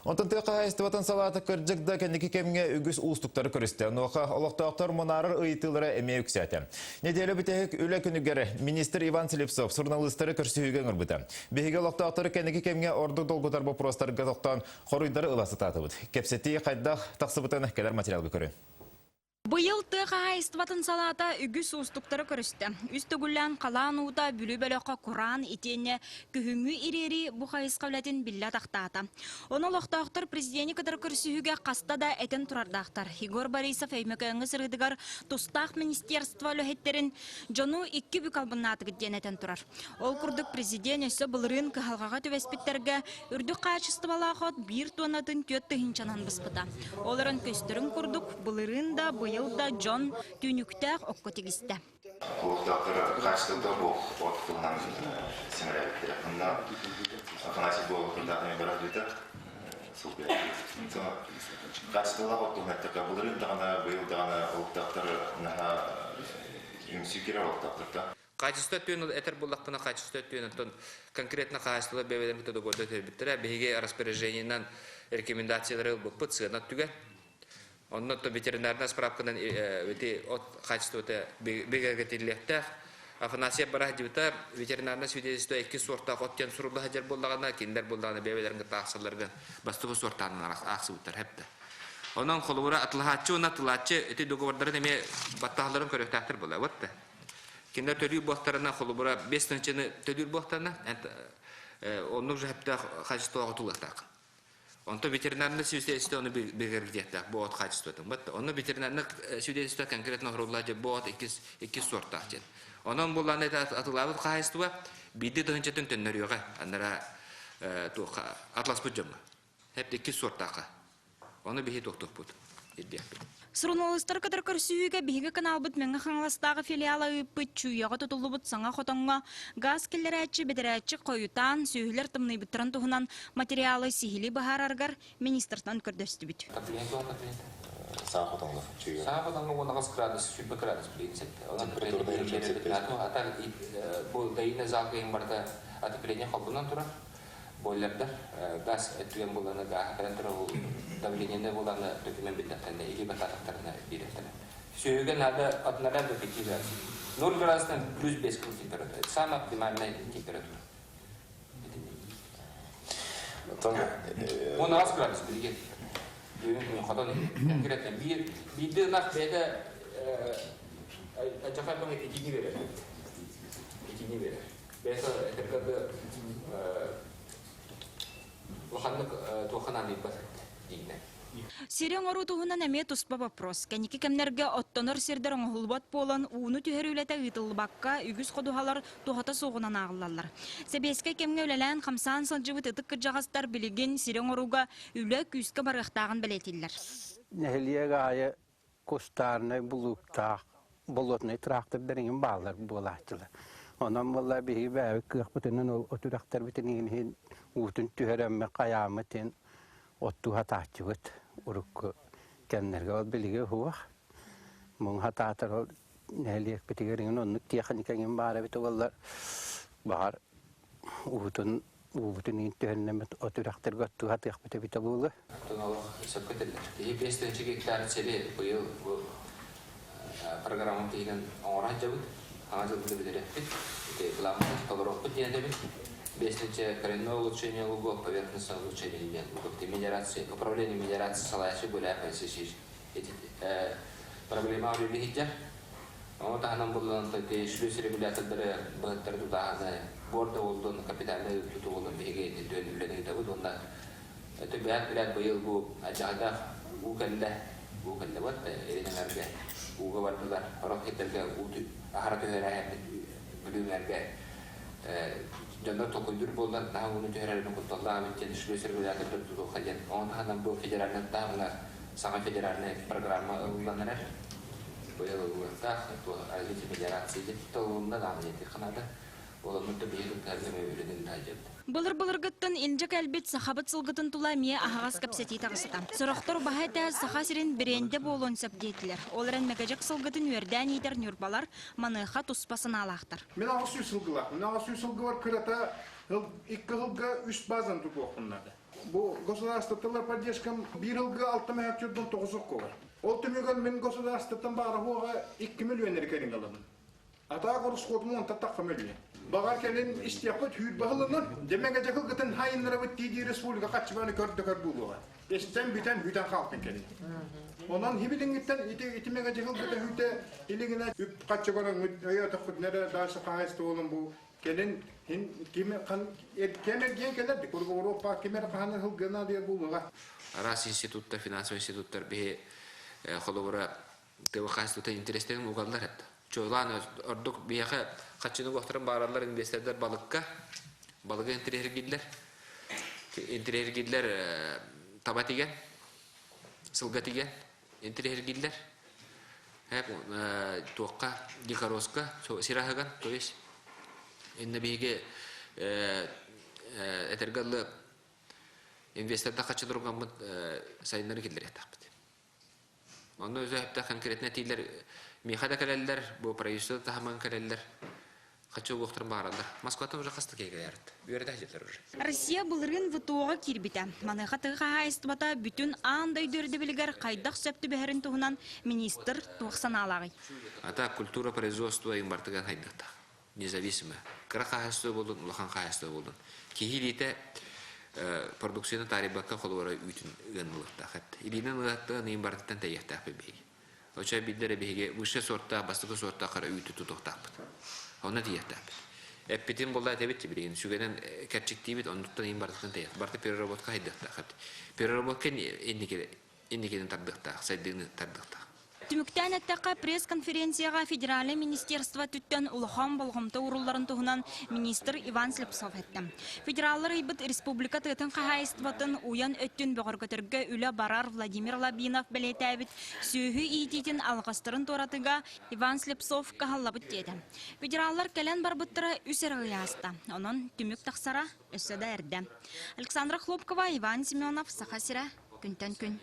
Онтон тыа хаһаайыстыбатын салаата кырдьык да кэнники кэмҥэ үгүс уустуктары көрүстэ. Онуоха олохтоохтор мунаарар ыйытыылара эмиэ үксээтэ. Нэдиэлэ бүтэһик үлэ күнүгэр министр Иван Слепцов суруналыыстары көрсүһүүгэ ыҥырбыта. Биһиги олохтоохтору кэнники кэмҥэ ордук долгутар боппуруостарга тохтоон хоруйдары ыла сатаатыбыт. Кэпсэтии хайдах тахсыбытын кэлэр материалга көрүн. Быйыл тыа хаһаайыстыбатын салаата үгүс уустуктары көрүстэ. Үс төгүллээн халаан уута Бүлүү бөлөххө кураан итиэннэ күһүҥҥү ириэрии бу хайысха үлэтин биллэ атахтаата. Ону олохтоохтор президени кытары көрсүһүүгэ хаста да этэн турардаахтар. Егор Борисов Өймөкөөҥҥө сырыытыгар тустаах министерство үлэһиттэрин дьону икки бүк албыннаатыгыт диэн этэн турар. Ол курдук президент өссө былырыын кыһалҕаҕа түбэспиттэргэ үрдүк хаачыстыбалаах от биир туоннатын 4 тыһыынчанан быспыта. Ол эрэн көстөрүн курдук, былырыын да, быйыл да дьон түүнүктээх окко тигистэ. Олохтоохтор хаачыстыбата суох от туһунан сэмэлээбиттэрэ. Онно Афанасий Болов кырдаатыны барардыыта хаачыстыбалаах от туһунан эттэххэ, былырыын даҕаны, быйыл даҕаны олохтоохтор наһаа үҥсүү киирэр олохтоохтортон. Качество өттүн этэр буоллахпына, качество өттүн оттон конкретно хаһаайыстыбалар бэйэлэрин кытта договорда түһэрбиттэрэ. Биһиги распоряжениенан рекомендациялары ылбыппыт сыана өттүгэр. Онно то ветеринарная справканан ити от качествота бигэргэтиллиэхтээх. Афанасьев бараһдьыбыта ветеринарное свидетельство икки суортаах от диэн сурулла сылдьар буоллаҕына, кинилэр буоллаҕына бэйэлэрин кытта аахсалларга бастакы суортаанан аахсыбыттар хэптэ. Онон холобура атылаһааччы уонна атылааччы ити договордарын эмиэ баттаһалларын көрүөхтээхтэр буолла. Вот Кинилэр төлүүр буолтарына, холобура, 5 тыһыынчаны төлүүр буолтарына, оннук жэһэптээх качествоҕа тулуохтаах. Онто ветеринарный свидетельство ону бигэргитиэхтээх бу от качествотын. Бат онно ветеринарный свидетельство конкретно оһорулла бу от иккис сортаах диэн. Онон буллааны атылаабыт хаһайыстыба биирдэ тыһыынчатын төннөрүөҕэ анара туохха атласпыт дьоҥҥо. Хэп иккис сортаахха. Ону биһи туохтуохпут, ирдиэхпит. Суруналыыстары кытары көрсүһүүгэ биһиги каналбыт Мэҥэ Хаҥаластааҕы филиала ыыппыт Чүүйэҕэ тутуллубут саҥа хотоҥҥо гаас киллэрээччи, бэдэрээччик хойутаан, сүөһүлэр тымныйбыттарын туһунан материалы сиһилии быһаарарыгар министртан көрдөстүбүт. Саҥа хотоҥҥо Чүүйэҕэ. Саҥа хотоҥҥо 18 градус, 20 градус билигин сетте. Онон Температурнай режим А бу доина залга иһин барыта отопление холбонон турар. Бойлердар газ өттүгэн буланы гааһы кэлэн турар давлениены буланы документ биллэхтэринэ или батаатахтарына биэриэхтэрэ. Сүөһүгэ надо от 0 до 5 градусов. 0 градустан плюс 5 температура. Это самая оптимальная температура. Он 10 градус билигин. Бүгүн хотон конкретно биир биирдэ ынах бэйэтэ адьаха итини берер. Итини берер. Бэйэтэ этэргэ улаханнык туохха наадыйбат дииннэр. Сири оҥоруу туһунан эмиэ туспа вопрос. Кэнники кэмнэргэ оттонор сирдэр оҥоһуллубат буолан, ууну түһэр үлэтэ ыытыллыбакка, үгүс ходуһалар туһата суоҕунан ааҕыллаллар. Сэбиэскэй кэмҥэ үлэлээн-хамсаан сылдьыбыт ытык кырдьаҕастар билигин сири оҥорууга үлэ күүскэ барыахтааҕын бэлиэтииллэр. Нэһилиэк аайы кустарнай булууктаах болотнай трактордар иҥин бааллар буолааччылар. Онон буолла биһиги бэйэбит кыахпытынан ол от үрэхтэрбитин иһин уутун түһэрэммит хайааммыт иһин оттуу хатааччыбыт урукку кэмнэргэ ол билиги уһуох муҥ хатаатар ол нэһилиэкпитигэр иҥин оннук тиэхиньикэ иҥин баар эбит буоллар баҕар уутун уубутун иһин түһэннэммит от үрэхтэргэ оттуу хатыахпыт эбитэ буолуо. Оттон олох сөпкө этэллэр. Киһи 5 тыһыынча гектар сири быйыл бу программа тиһигин оҥоро сылдьабыт. Саҥа дьылбыты бүтэриэхпит. Ити былааммытын толоруохпут диэн этэбит. 5 тыһыынча коренное улучшение лугов, поверхностное улучшение диэн лугов мелиорация, управление мелиорация салайааччы Гуляев Алексей Ити проблема үлэлиһиддэр. Ону таһынан буллан шлюз регулятордары быһыттары тутааһыны борда болдун капитальный тутуулун биһиги түөн үлэни ыытабыт уонна төбөһөт билээт быйыл бу адьаҕадаах уу кэллэ уу кэллэ вот иринэлэргэ ууга бардылар орох хиттерге уу аһара түһэрээһэппит бүлүүмэргэ дьоннор толкуйдуур буоллар наһаа ууну түһэрэрин кутталлаах эбит диэн шлюз регулятордар тутуохха диэн ону таһынан бу федеральный таһымҥа саҥа федеральнай программа ылыллан эрэр быйыл ылыллыахтаах развитие мелиорации диэн толулунна даҕаны диэтиэххэ наада ол оннук да биһиги кыттыһарга эмиэ үлэни ыытаайдьабыт. Былыр-былыргыттан илдьэ кэлбит сахабыт сылгытын тула эмиэ аһаҕас кэпсэтии таҕыста. Сорохтор баһа этэ Саха сирин брендэ буолуон сөп диэтилэр. Ол эрэн Мэгэдьэк сылгытын үөрдээн иитэр ньурбалар маныаха туспа санаалаахтар. Мин 800 сылгылаах. Мин 800 сылгыбар кырата икки сылга үс базан тутуохпун наада. Бу государствоттан поддержкам биир ылгы алта мөһөкчүрдөн тоҕус окколар. Ол түмүгэр мин государствоттан баара хуоҕа 2 миллионер кэлин ылабын. Атаак орусхуотум онта тахха мөлүйүөн. Баҕар кэлин истиэхпит хүүр баһылынан, дэмэгэ дьакылгытын хайыннарабыт тиидии республика хаччыбаны көрдө көр буолуоҕа. Истэн бүтэн бүтэн хаалтын кэлин. Онон хибилиҥҥиттэн ити итимэгэ дьакылгыта хүүтэ илигинэ үп хаччы көрөҥҥүт өйөөтөххүтүнэ эрэ дальше хаһаайыстыба болон бу кэлин хин ким хан кем эргиэн кэлэр ди курга Европа ким эрэ хаһан ыһылгына диэр буолуоҕа. Араас институттар, финансовый институттар биһи холобура тыа хаһаайыстыбата интэриэстэрин угаллар этэ. Чуолаан ордук биһиэхэ хаччыны уохтарын баараллар инвестордар балыкка, балыгы интэриэһиргииллэр. Интэриэһиргииллэр таба тигэн, сылга тигэн интэриэһиргииллэр. Туохха дикороска сир аһыган, то есть инна биһиги этэргэ дылы инвестордар хаччы тургаммыт сайыннары киллэриэхтээхпит. Онно өзөһөптө конкретно этиилэр миэхэ да кэлэллэр, бу правительство таһыман кэлэллэр. Хочу уохтарын баараллар. Москваттан уже хаста киһи Үөрэтэ сылдьар уже. Россия былырыын ВТО-ҕа киирбитэ. Маныаха тыа хаһаайыстыбата бүтүн аан дойду ирдэбилигэр хайдах сөп түбэһэрин туһунан министр туох санаалааҕый? Ата культура производства им бартыган хайдахтаах. Независимо. Кыра хаһаайыстыба буоллун, улахан хаһаайыстыба буоллун. Киһи илиитэ продукцияны таарыйбакка холуора үүтүн ыанылыктаах. Илиинэн ыаттыан ыйын барытыттан тэйиэхтээхпит биһиги. Очо биллэрэ биһиги высший сортаах, бастакы сортаах хара үүтү тутуохтаахпыт. Онно тиийиэхтээхпит. Эппитин буолла этэбит билигин сүгэнэн кэрчиктиибит, оннуттан ыйын барытыттан тэйиэх. Барыта переработка хайдыахтаах. Переработка инники инникини тардыахтаах, сайдыыны тардыахтаах. Түмүктээн эттэххэ, пресс-конференцияҕа федеральнай министерство өттүттэн улахан болҕомто уурулларын туһунан министр Иван Слепцов эттэ. Федераллар ыйбыт республика тыатын хаһаайыстыбатын уйан өттүн бөҕөргөтөргө үлэ барар Владимир Лабинов бэлиэтээбит сүөһү иитиитин алҕастарын туоратыга Иван Слепцов кыһаллабыт диэтэ. Федераллар кэлэн барбыттара үс эрэ ый ааста. Онон түмүк тахсара өссө да эрдэ. Александра Хлопкова, Иван Семенов, Саха сирэ, күнтэн күн.